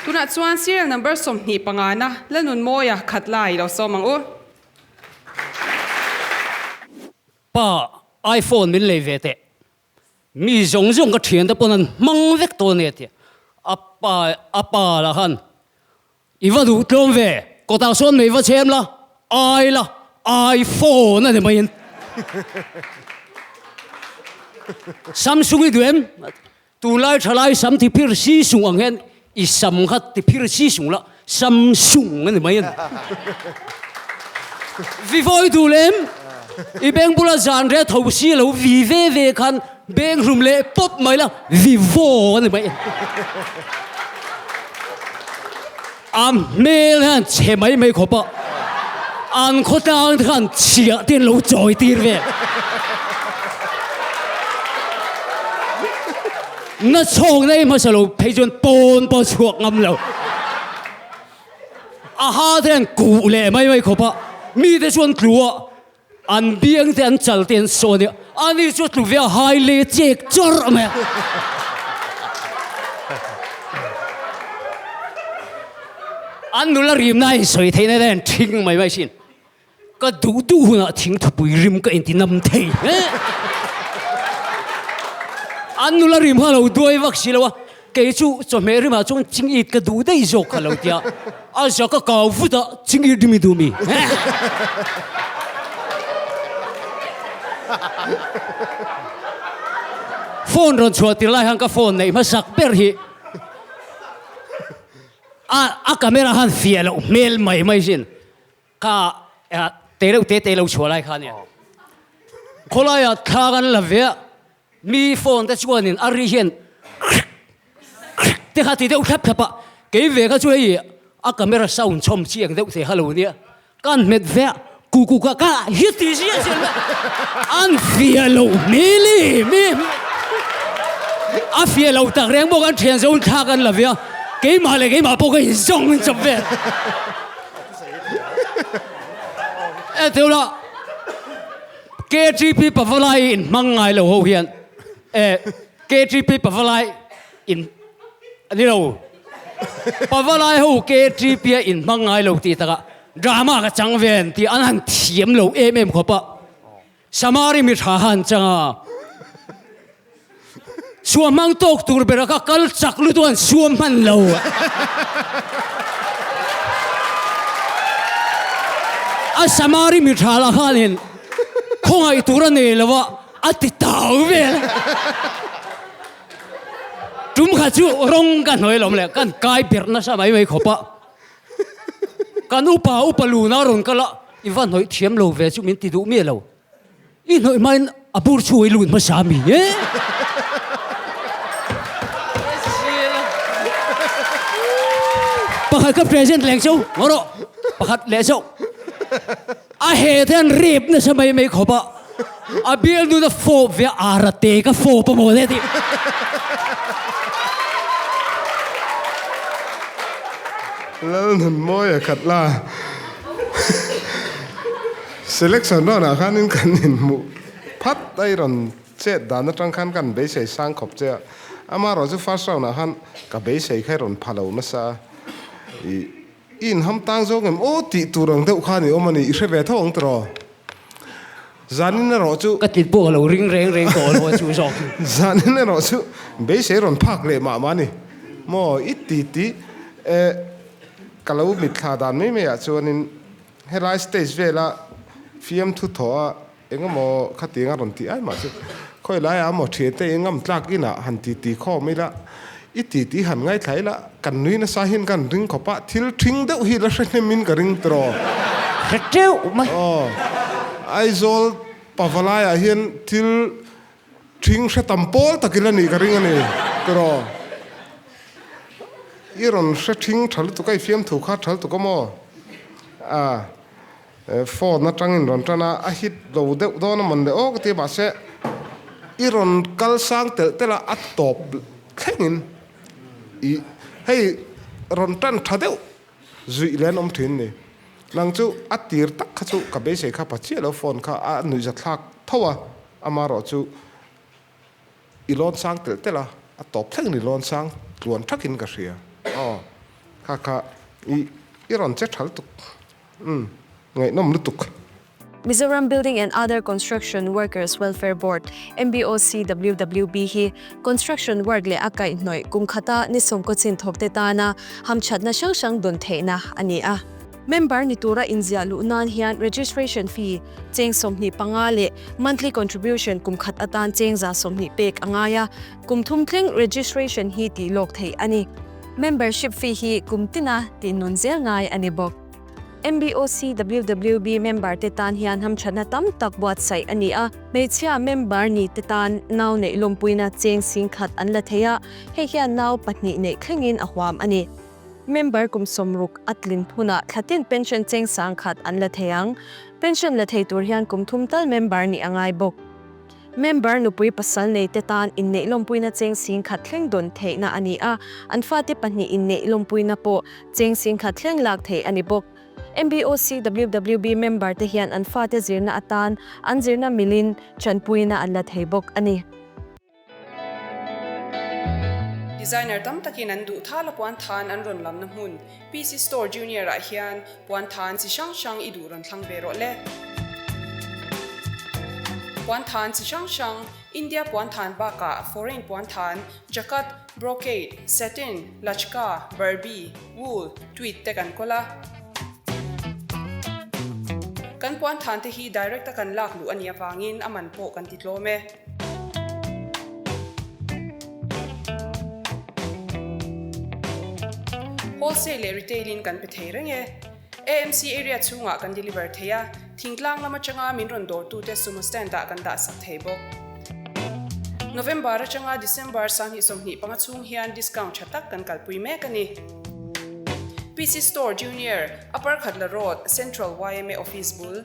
Tunah chuan serial number 25 na Lalnunmawia khat lai lo sawm ang u. Pa, iPhone min lei ve teh. Mi zawng zawng ka thiante pawn an hmang vek tawh ania tia a pa a pa lah khan i va duh tlawm ve kawtah sawn mei va chhem la ai la iPhone a ni mai in Samsung i duh em Tunlai thalai sam ti phir si sung ang hian i sam kha ti phir si sung la, sam sung a ni mai a ni. Vivo i duh lem, i beng bula zan reh tho si lo vi ve ve khan beng hlum leh pawp mai la, Vivo a ni mai a ni. A hmel hian chhe mai mai khawp a, an khawtlang te khan chhiah te an lo chawi tir vel. Na chhawk nei hmasa lo phei chuan pawn pawh chhuak ngam lo. A ha te an kuh leh mai mai khawp a, mi te chuan tlu a, An biang te an chal te an sawn i ani chu a tlu ve a hai le chek chawrh mai a. An nula rimna a insawi theihna te an thing mai mai thin. Ka duh duh hunah thingthupui rim ka inti nam thei hle. An nula rim kha a lo duai vak si lo a. Kei chu chawhmeh rimah chuan chingit ka duh daih zawk kha lo tia a za ka kau vut a, chingit rim i duh mi? Phone rawn chhuah tir lai khan ka phone neih hmasak ber hi a a camera khan fiah loh hmel mai mai sin kha te reuh te te lo chhuah lai kha ania khawlaiah thla kan la ve a. Mi phone te chuanin a ri hian krik krik te kha ti deuh thlap thlap a, kei ve kha chu hei a camera sound chhawm chiang deuh thei kha lo nia, kan hmet ve a ku ku ka ka hi ti ziah ziah mai an fiah loh hmel i mi a fiah loh tak reng bawk an thian zo thla kan la ve a, keimah leh keimah pawh ka inzawng in chawp vel. E teulah. KTP Pavalai in hmang ngai lo ho hian eh KTP Pavalai in ni lo Pavalai ho KTP a in hmang ngai lo tih takah drama ka chang ve an tih an han thiam lo em em khawp a Samari mi tha han chang a. Suam hmang tawk tur bera ka kal chak lutuk an suam hman lo. A Samari mi tha lah khanin khawngaih tur a nei lo a, a ti tau vel. Tum kha chu rawng ka hnuai lawm le, kan kai ber nasa mai mai khawp a. Kan upa upa luna rawn kal a, i va hnawih thiam lo ve chu min ti duh miah lo. I hnawih hmain a bur chhung i lut hmasa mi e. Pakhat ka present leng cheu ngaw rawh pakhat leh chauh. A he te an rep nasa mai mai khawp a. A bialnu na fawp ve a ara te ka fawp a maw le tih. Lalnunmawia khat la. Selection round ah khanin kan inhmuh phat a i rawn chet dan atang khan kan beisei sang khawp che a, amaherawh chu first round ah khan ka beisei kha i rawn pha lo nasa a, i i inham tang zawk em aw tih tur ang deuh khan i awm a ni, i hre ve tho ang tiraw? Zanin erawh chu. Ka tit pawh ka lo ring reng reng tawh lo a chu zawk chu. Zanin erawh chu beisei rawn phak leh mah mah a ni maw i ti ti e ka lo mitthla dan mai mai ah chuanin Helai stage vela fiamthu thaw a engemaw khatiang a rawn tih ai mah chu khawi laiah maw thiante i ngam tlak inah han ti ti khawm ila i ti ti han ngaithla ila kan nui nasa hian kan ring khawp a thil thing deuh hi la hre hnem in ka ring tiraw. Hre teuh mai. Aw Aizawl Pavalaiah hian thil thing hre tam pawl tak ila nih ka ring a ni tiraw. I rawn hre thing tha lutuk a, i fiamthu kha tha lutuk a maw? A, phone atangin rawn tan a, a hit lo deuh dawn a mawn le aw ka ti a, mahse i rawn kal sang telh telh a, a tawp thlengin i hei rawn tan tha deuh zuih leh an awm thin ni. Nang chu a tir tak kha chu ka beisei kha pa chiah lo phone kha a nuihza thlak tho a, amaherawh chu i lawn sang telh telh a, a tawp thlengin i lawn sang tluan thakin ka hria. Aw, kha kha i i rawn che tha lutuk, umm ngaihnawm lutuk. Mizoram Building and Other Construction Workers Welfare Board, MBOCWWB, hi construction work leh a kaihhnawih kum khata ni sawmkaw chin thawkte tana hamthatna hrang hrang dawn theihna a ni a. Member ni tura inziah luh nan hian registration fee cheng 25 leh monthly contribution kum khat atan cheng 120 pek a ngai a, kum thum thleng registration hi tih lawk theih a ni. Membership fee hi kum tina tih nun zel ngai a ni bawk. MBOCWWB member te tan hian hamthatna tam tak buatsaih a ni a, hmeichhia member ni te tan nau neih lawmpuina cheng 10,000 an la thei a, hei hian nau pahnih neih thlengin a huam a ni. Member kum 60 a tlin hunah thlatin pension cheng 10,000 an la thei ang. Pension la thei tur hian kum thum tal member nih a ngai bawk. Member nupui pasal nei te tan inneih lawmpuina cheng 10,000 thleng dawn theihna a ni a, an fate pahnih inneih lawmpuina pawh cheng 10,000 thleng lak theih a ni bawk. MBOCWWB member te hian an fate zirna atan an zirna milin tanpuina an la thei bawk a ni. Designer tam takin an duh thal a puan than an rawn lamna hmun PC Store Junior ah hian puan than chi hrang hrang i duh rawn thlang ve rawh le. Puan than chi hrang hrang, India puan than bakah foreign puan than, jacquard, brocade, satin, lachka, barbie, wool, tweed te kan kawl a. Kan puan than te hi direct a kan lak luh a nih avangin a man pawh kan ti tlawm e. Wholesale leh retail in kan pe thei reng e. AMC area chhungah kan deliver thei a, thingtlang lam atanga min rawn dawrtute sumo stand ah kan dah sak thei bawk. November atanga December 2025 chhung hian discount tha tak kan kalpui mek a ni. PC Store Junior, Upper Khatla Road, Central yma Office bul.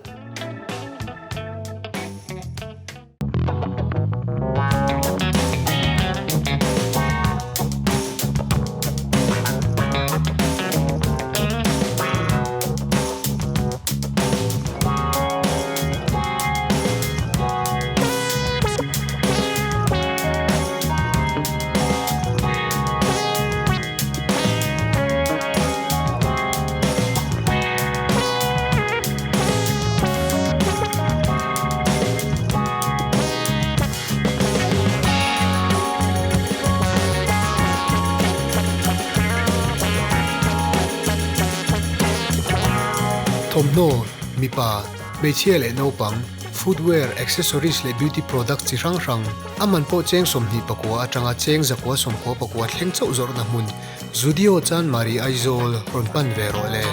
Thawmhnaw, mipa, hmeichhia leh naupang, footwear, accessories leh beauty products chi hrang hrang, a man pawh cheng 29 atanga cheng 999 thleng chauh zawrhna hmun Zudio Chanmari Aizawl rawn pan ve rawh le.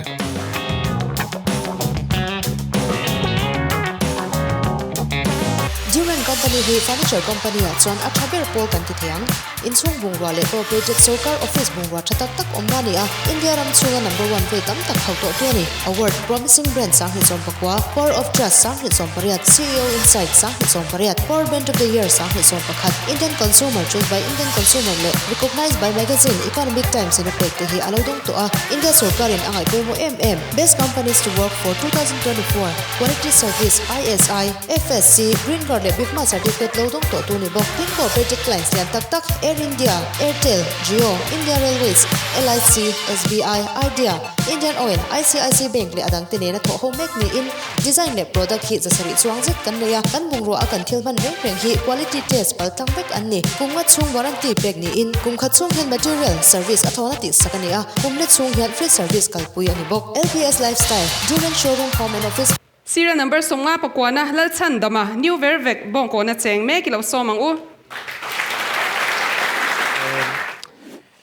Durant Company hi furniture company ah chuan a tha ber pawl kan ti thei ang. Inchhung bungrua leh corporated sorkar office bungrua tha tak tak awmna a ni a, India ram chhunga number one vei tam tak hauh tawh tu a ni. Award, Promising Brand 2019, Power of Trust 2018, CEO Insight 2018, Power Brand of the Year 2021, Indian Consumer Choice by Indian Consumer leh Recognized by Magazine, Economic Times in a pek te hi a lo dawng tawh a, India sorkarin a ngaih pawimawh em em. Best Companies to Work for 2024, Quality Service, ISI, FSC, Green Guard leh Bigma Certificate lo dawng tawh tu ni bawk. Tin corporate clients lian tak tak Air India, Airtel, Jio, India Railways, LIC, SBI, Idea, Indian Oil, ICIC Bank leh a dangte nena thawh ho mek niin design leh product hi zasarih chuang zet kan nei a, kan bungrua a kan thil hman reng reng hi quality test pal tlang vek an ni. Kum nga chhung warranty pek niin kum khat chhung hian material, service a thawn a tihsak a ni a, kum let chhung hian free service kalpui a ni bawk. LPS Lifestyle, Durand Showroom Home and Office. Sira number 50 pakuana Lalchhan dama New Vervek bawngkawna cheng mek i lo sawm ang u.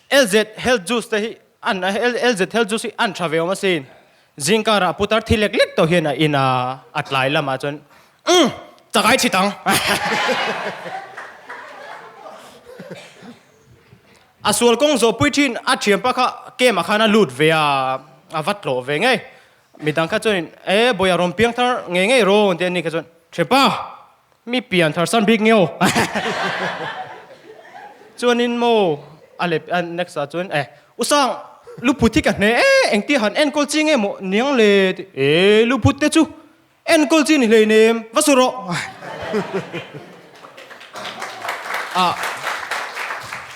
LZ Health Juice te hi an LZ Health Juice hi an tha ve awm asin. Zingkarah putar thi lek lek tawh hian a in a, a tlai lamah chuan umm chakai chhit ang. A sual kawng zawh pui thin a thianpa kha camp ah khan a lut ve a, a va tlawh ve ngei. Midang kha chuan e bawiah rawn piang thar ngei ngei rawn tih a ni kha chuan thianpa mi pian thar san bik nge aw. Chuanin maw a lep a next ah chuan e Usang! Luphut hi ka hne e, engtia han enkawl chi nge maw niang le ti. E, luphut te chu enkawl chi ni hleinem, va su rawh. A,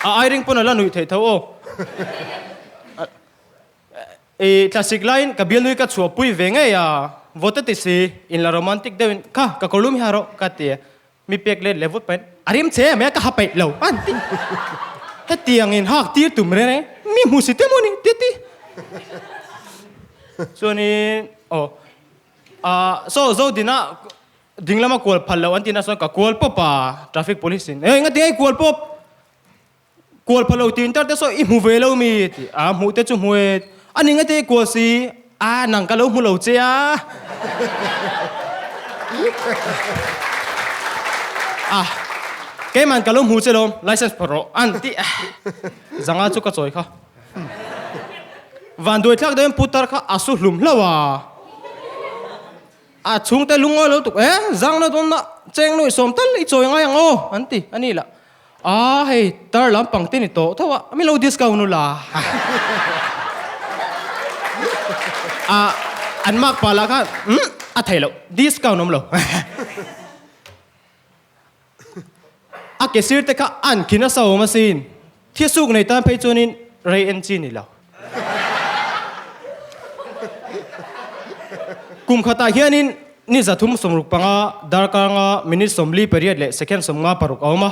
a airing pawn a la nuih theih tho aw. E, thlasik laiin ka bialnui ka chhuahpui ve ngei a, vote ti si, inla romantic deuhin kha ka kawrlum hi ha rawh ka ti a. Mi pek let leh vut pahin a rim che mai a ka ha peih lo an ti. Hetiang in hak tir tum reng reng mi hmu si te maw ni ti ti. Chuanin aw ah saw zo dina ding lama kual phal loh an tihna sawn ka kual pawp a traffic police in eh engati nge i kual pawp Kual pha lo tin tar te saw i hmu ve lo mi ti a hmuh te chu hmu e a ning ate kual si a nang ka lo hmu lo che a a keiman ka lo hmu che lawm license phawrh rawh an ti zanga chu ka chawi kha van duai thlak deuhin putar kha a su hlum hlauh a. A chhungte lungawi lo tuk e, zangna dawnna cheng nuih sawm tal i chawi ngai ang aw an ti a ni lah. A hei tar lampang te ni tawh tho a, mi lo discount u la. A an mark pah lah khan umm a thei loh discount awm lo. A ke sir te kha an khi nasa awm asin. Thisuk nei tan phei chuanin rei en chi ni lo. Kum khatah hianin ni 365 darkar nga minute 40 pariat leh second 56 a awm a.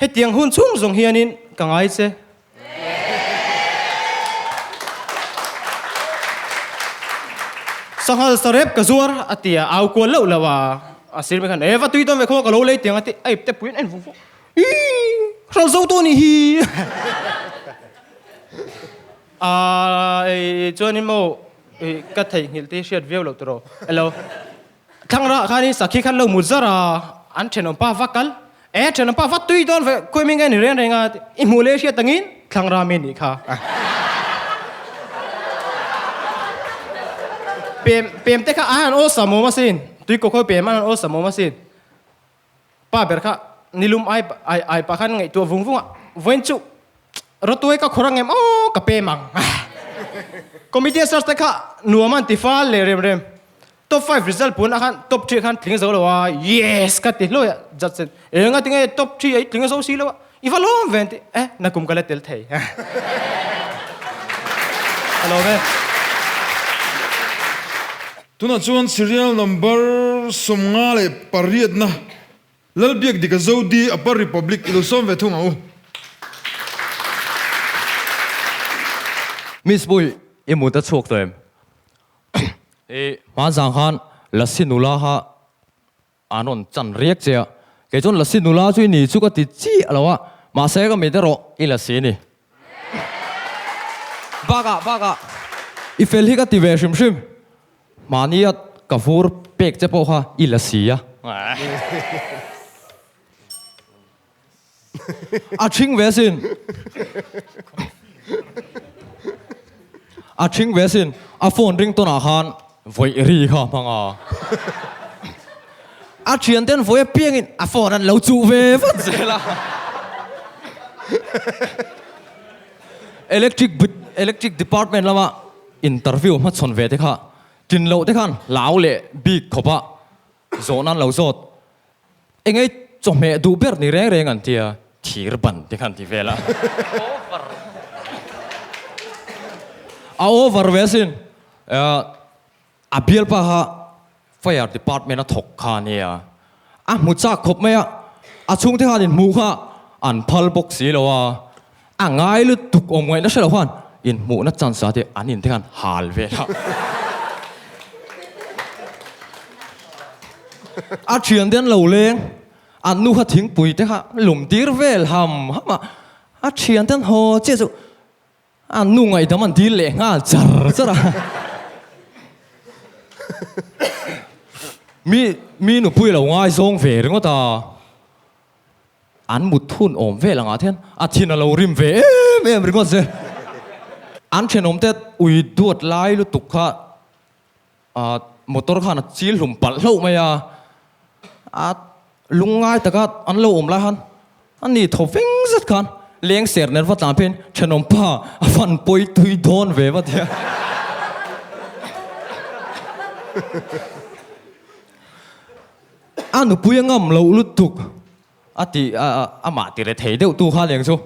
Hetiang hun chhung zawng hianin ka ngai che. Sanghal sarep ka zuar a ti a, au kual loh loh a, a sir mai khan e va tui dawn ve khaw ka lo lei tiang a ti, a ip te puiin a en vung vung, ii hral zo tawh nih hi a chuanin maw ka theihnghilh te hi hriat viau loh tiraw elo. Thlangrah khanin sakhi khan lo mut zar a, an thenawm pa va kal, E thenawm pa va tui dawn ve, khawi mi nge ni reng reng a, i hmuh leh hriat angin thlangrah mi nih kha. Pem pem te kha a han awlsam awm asin, tui kaw khawi pem a han awlsam awm asin. Pa ber kha nilum ai ai ai pah khan ngaihtuah vung vung a, vawiin chu Rawtuai ka khawr angem aw ka pem ang. Committee search te kha nuam an ti fal leh rem rem. Top 5 result pun ah khan top 3 khan tling zo lo a yes ka ti hlawi a judge ten eng a tinge top 3 a i tling zo si lo a i va lawm ve an ti eh nakum ka la tel thei. Ka lawm e. Tunah chuan serial number 58 na Lalbiak dik a zo di Upper Republic i lo sawm ve thung ang u. Miss Pui, i mut a chhuak tawh em? I hmanzang khan Lasi nula kha an rawn chan riak che a, kei chuan Lasi nula chu i ni chu ka ti chiah lo a, mahse ka mit erawh i Lasi ni. Bakah, bakah, i fel hi ka ti ve hrim hrim. Mahnia ka vur pek che pawh kha i la si a. A ṭhing ve asin. A ṭhing ve asin. A phone ringtone ah khan vawih ri kha a hmang a. A ṭhian ten vawi apiangin a phone an lo chuh ve vat zel a. Electric electric department lama interview hmachhawn ve te kha tlin loh te khan hlau leh bik khawp a zawh nan lo zawt. Engei chawhmeh duh ber ni reng reng an tia thir ban te khan ti vel a. A over ve asin. A bialpa kha Fire Department a thawk kha a nia. A hmu chak khawp mai a, a chhungte khan inhmuh kha an phal bawk si lo a, a ngai lutuk awm ngaihna hre lo khan inhmuhna chance ah te an inte khan hal vel a. A thiante an lo leng, an nu kha thingpui te kha lum tir vel ham ham a, a thiante an haw chiah chu A nu ngaihdam an dil leh nghal char char a. Mi mi nupui a lo ngaizawng ve ringawt a. An mut thun awm vel angah te hian a thin a lo rim ve em em ringawt zel. An thenawm te ui duat lai lutuk kha ah motor khan a chil hlum palh hlauh mai a. A lungngai taka an lo awm lai khan a ni thaw veng zet khan. leng ser nen va tlan pheiin thenawm pa a van pawi tui dawn ve va tia. A nupui a ngam loh lutuk a ti amah ti re thei deuh tu kha leng chu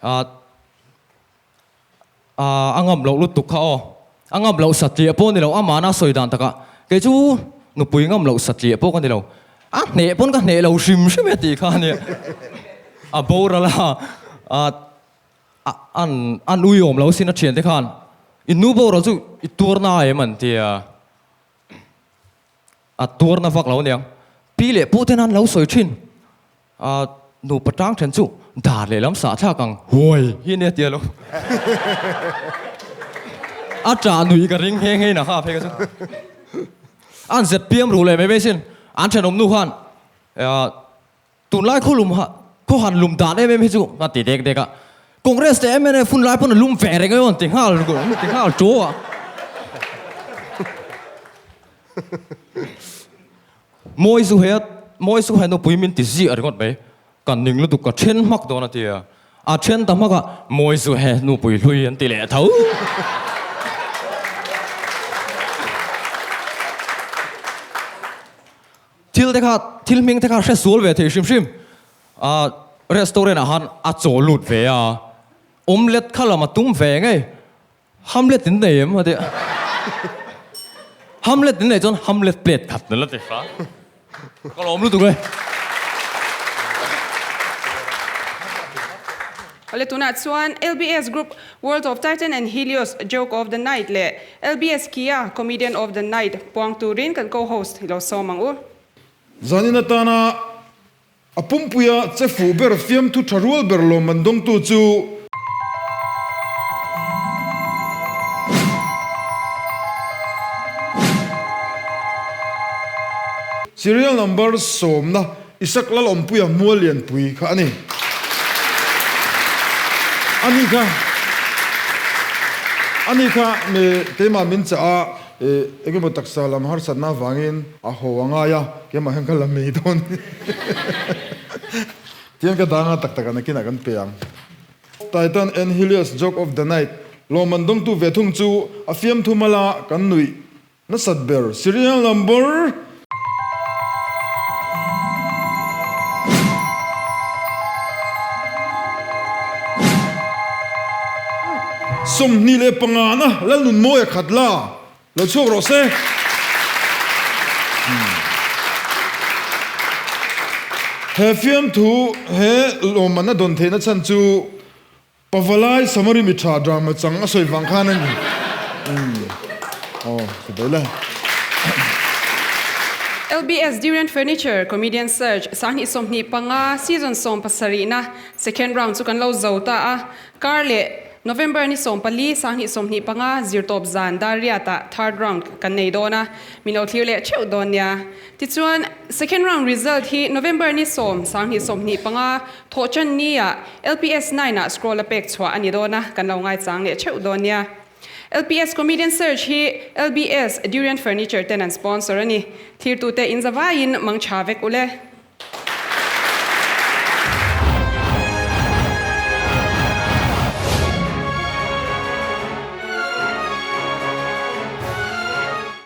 a a ngam loh lutuk kha aw a ngam loh satliah pawh a ni lo amahna a sawi dan takah kei chu nupui ngam loh satliah pawh ka ni lo a hneh pawn ka hneh lo hrim hrim e tih kha a nia a boral a a an an uiawm lo sin a thiante khan i nu boral chu i tuarna em an tia. A tuarna vak lo aniang. Pi leh pu ten an lo sawi thin. A nupa tang then chu dar leh lam sah thlak ang huai hi ania tia lo. A tah nui ka ring nghe nghe na kha phei ka chu. An zet piam ruh leh mai mai sin. An thenawm nu khan Tunlai khaw lum khaw han lum dan em em hi chu a ti dek dek a, Congress leh mnf hun lai pawn a lum ve reng emaw an ti nghal an ti nghal ṭuau a. Mawi zu he mawi zu he nupui min ti ziah ringawt mai, ka ning lutuk ka then hmak dawn a ti a, a then ta hmak a, mawi zu he nupui hlui an ti leh tho. Thil te kha, thil hming te kha hre sual ve thei hrim hrim. Ahh restaurant ah khan a chaw lut ve a, omelette kha lam a tum ve ngei. Hamlet in nei em a ti a. Hamlet in nei chuan hamlet plate khat na la ti hra. Ka lawm lutuk e. Awle tunah chuan LBS Group World of Titan and Helios Joke of the Night leh LBS Kia Comedian of the Night puang turin kan co-host i lo sawm ang u. Zanin atana a pumpuia che fuh ber fiamthu tha rual ber lawmman dawngtu chu. Serial number sawmna Isak Lalawmpuia hmual lianpui kha a ni. Ani kha ani kha me keimah min chah a, e engemaw taksa lam harsatna avangin a haw a ngai a, keimah hian ka la mei dawn tiang ka dang a tak takah nakinah kan pe ang. Titan and Helios Joke of the Night lawmman dawngtu ve thung chu a fiamthu mala kan nuih Nasat ber serial number. 25 na Lalnunmawia khat la lo chhuak rawh se. He fiamthu he lawmman a dawn theihna chhan chu Pavalai Samari mi tha drama chang a sawi vang khan a ni. Aw, ka dawi le. LBS Durian Furniture Comedian Search 2025 Season 70 na Second Round chu kan lo zo ta a, kar leh November ni 14 2025 zirtawp zan dar riatah Third Round kan nei dawn a, min lo thlir leh theuh dawn nia. Tichuan, Second Round result hi November ni 10 2025 Thawhṭan nia LPS nine ah scroll a pek chhuah a ni dawn a, kan lo ngaichang leh theuh dawn nia. LPS Comedian Search hi LBS Durian Furniture ten an sponsor a ni. Thirtute in zavaiin mangṭha vek ule.